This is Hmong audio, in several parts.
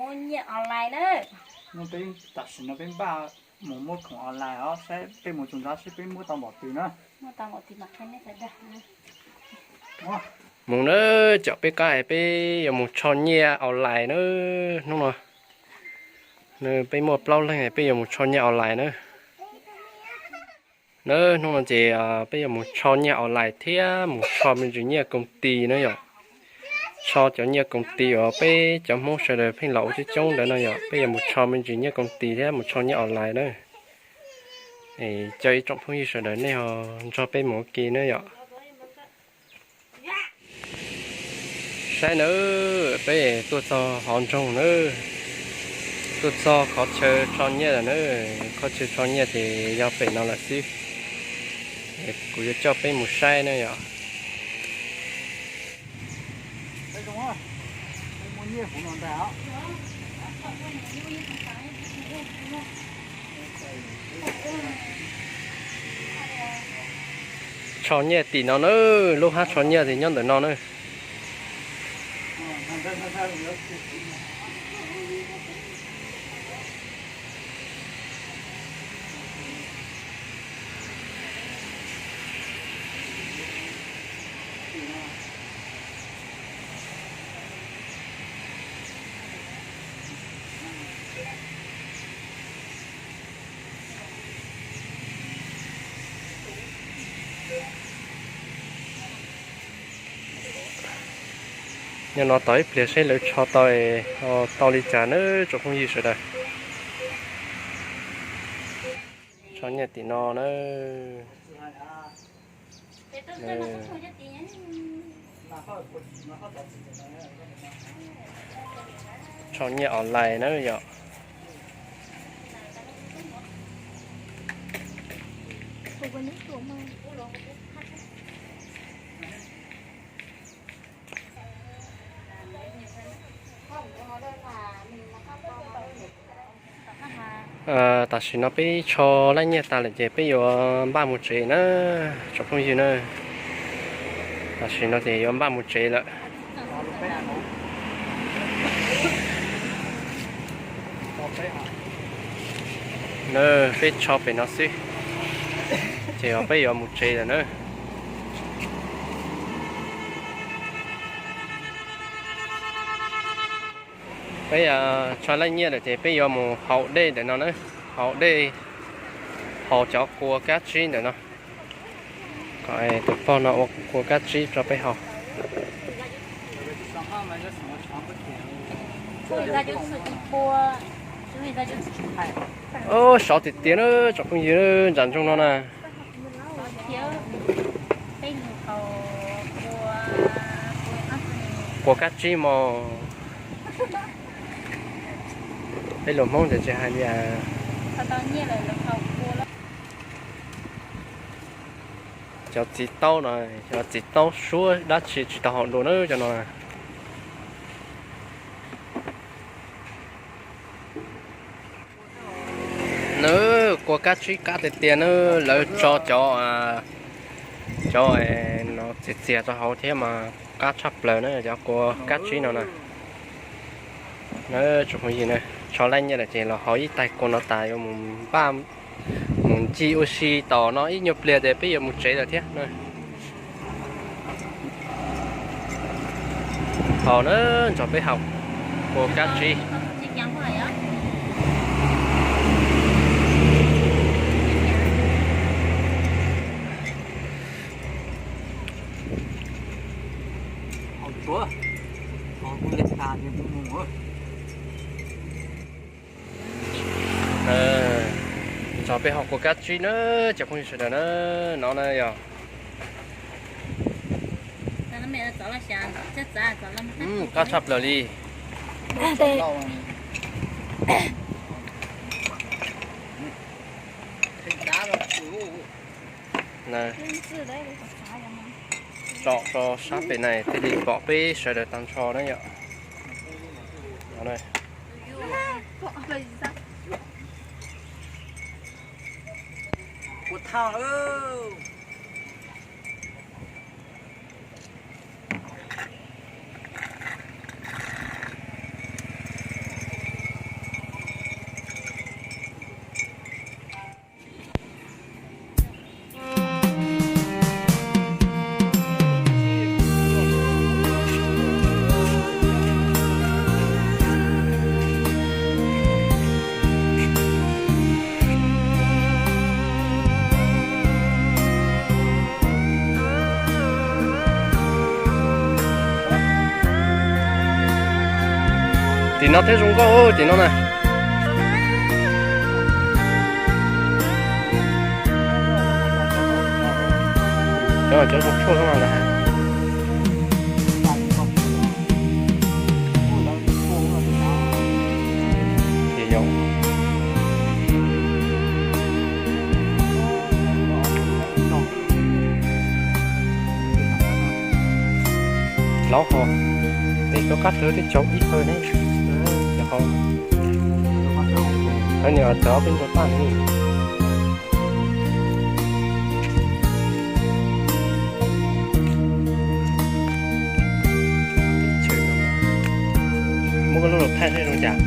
Nyiaj online na. Tam sim no peb npaj mus muab khoom online os, saib peb mus txog nrad seb peb muab tau npaum twg na. Mus na, cov peb qab es peb yuav mus tso nyiaj online na. Hnub no peb muaj plaub leeg es peb yuav mus tso nyiaj online na. Na, hnub no ces peb yuav mus tso nyiaj online thiab mus tso me ntsis nyiaj koom ti na yom. Tso cov nyiaj koom ti uas peb cov Hmoob sawv daws pheej los ua coob coob ntawd no yom, peb yuav mus tso me ntsis nyiaj koom ti thiab mus tso nyiaj online na. Coj ib tsoom phooj ywg sawv daws nej ho nrog peb mus ua ke na yom. Saib nawb, peb tuaj txog hauv nroog nawb, tuaj txog qhov chaw tso nyiaj lawm na. Qhov chaw tso nyiaj ces yog pem no lawm xwb. Kuv yuav coj peb mus saib na yom. Tso nyiaj tim no na, lub hab tso nyiaj ces nyob ntawm no na. Nyob no tos ib pliag seb lawv tso tau, tau li cas nawb tsoom phooj ywg sawv daws. Tso nyiaj tim no na. Tso nyiaj online na yom. Tam sim no peb tso laij nyiaj tas lawm ces peb yuav npaj mus tsev na, tsoom phooj ywg na. Tam sim no ces yuav npaj mus tsev lawm. Na, peb tso pem no xwb, ces peb yuav mus tsev lawm na. Peb tso laij nyiaj lawm ces peb yuav mus haus dej ntawm no na, haus dej, haus cov kua kab tsib ntawm no. Kom tus pog no ua kua kab tsib rau peb haus. Sov tiag tiag na tsoom phooj ywg, nram nroog no na. Kua kab tsib mog. Peb luag Hmoob ces tsis hais li. Cov txiv taub no, cov txiv taub suab dab tsi tsis tau haus dua na cov no. Nws kua kab tsib qab tiag tiag na, lawv tso cov, cov no txias txias rau hauv thiab mas qab tshaj plaws na cov kua kab tsib no na. Na tsoom phooj ywg na, tso laij nyiaj lawm ces los haus ib tais kua no tas yuav mus npaj mus ncig ua si tom no ib nyuag pliag ces peb yuav mus tsev lawm thiab na. Haus na, nrog peb haus kua kab tsib. Nrog peb haus kua kab tsib na, cov phooj ywg sawv daws na, no na yog qab tshaj plaws li. Tsom rau sab pem na thiaj li pom peb sawv daws tag nrho na yom. Tim no thiab zoo nkauj tim no na. Cov, cov zoo tshuaj no na. Laub ho, tej koj qab hlwb tej tsaus ib hawg ne. Cov ho, cov niag cov peb nrog paj ne. Muab koj lub los thaij seb zoo cas.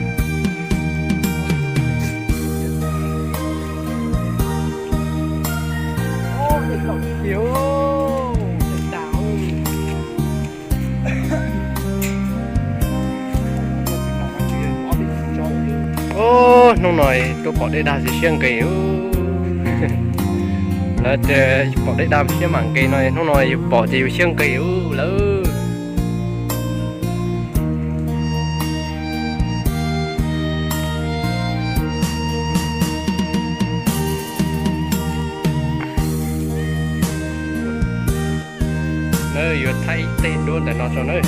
Ub, hnub no tuaj pom dej dag ces siab nqis ub. Lawv tias pom dej dag siab mam nqis no, hnub no yus pom ces yus siab nqis ub lawm. Nawb, yuav thaij ib teg duab ntawm no tso nawb.